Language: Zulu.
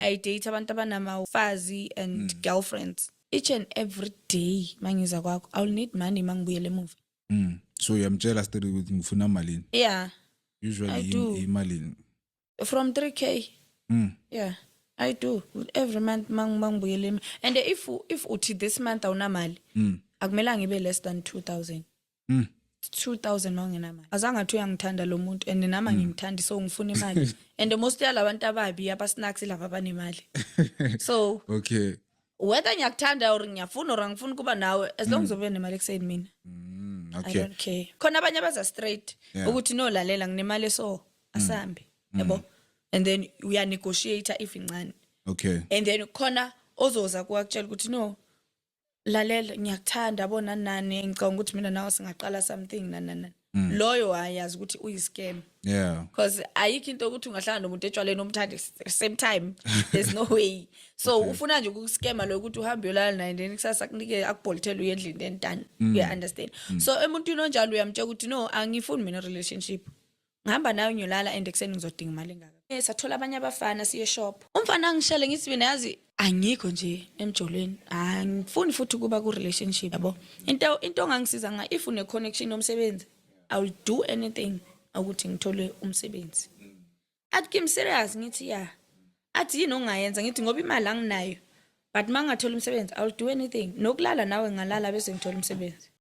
I date abantu abanamafazi and girlfriends. Each and every day mangiza kwakho, I will need money mangibuyele emuva. So uyamtshela still ukuthi ngifuna malini? Yeah. Usually I do. Imalini? From 3K. Yeah, I do every month mangibuyele and if uthi this month awunamali, akumelanga ibe less than 2000. 2000 mawungenamali, azange athi uyangithanda lo muntu and nami angimthandi, so ngifuna imali, and most yalabantu ababi abasnacks laba abanemali, so whether ngiyakuthanda or ngiyafuna or angifuni kuba nawe, as long as ube nemali ekuseni, mina I don't care. Khona abanye abaza straight ukuthi, "No, lalela, nginemali, so asambe," yabo, and then uya negotiate if incane. And then khona ozoza kuwakutshela ukuthi, "No, lalela, ngiyakuthanda, bona nani, ngicabanga ukuthi mina nawe singaqala something," nani nani nani. Loyo ayazi ukuthi uyi-scam because ayikho into yokuthi ungahlala nomuntu etshwaleni omthande same time. There's no way. So ufuna nje ukuskema lo ukuthi uhambe uyolala naye, then kusasa kunike akubholithele, uye endlini, then done. You understand? So emuntwini onjalo uyamtshela ukuthi, "No, angifuni mina relationship, ngihamba nawe ngiyolala and ekuseni ngizodinga imali engaka." Sathola abanye abafana, siye shop, umfana angishele, ngithi mina yazi angikho nje emjolweni, angifuni futhi ukuba ku relationship, yabo. Into ongangisiza nga if une connection yomsebenzi, I will do anything ukuthi ngithole umsebenzi. Athi kimi, "Serious?" Ngithi, "Ya." Athi, "Yini ongayenza?" Ngithi, "Ngoba imali anginayo, but mangathola umsebenzi, I will do anything, nokulala nawe ngalala bese ngithola umsebenzi."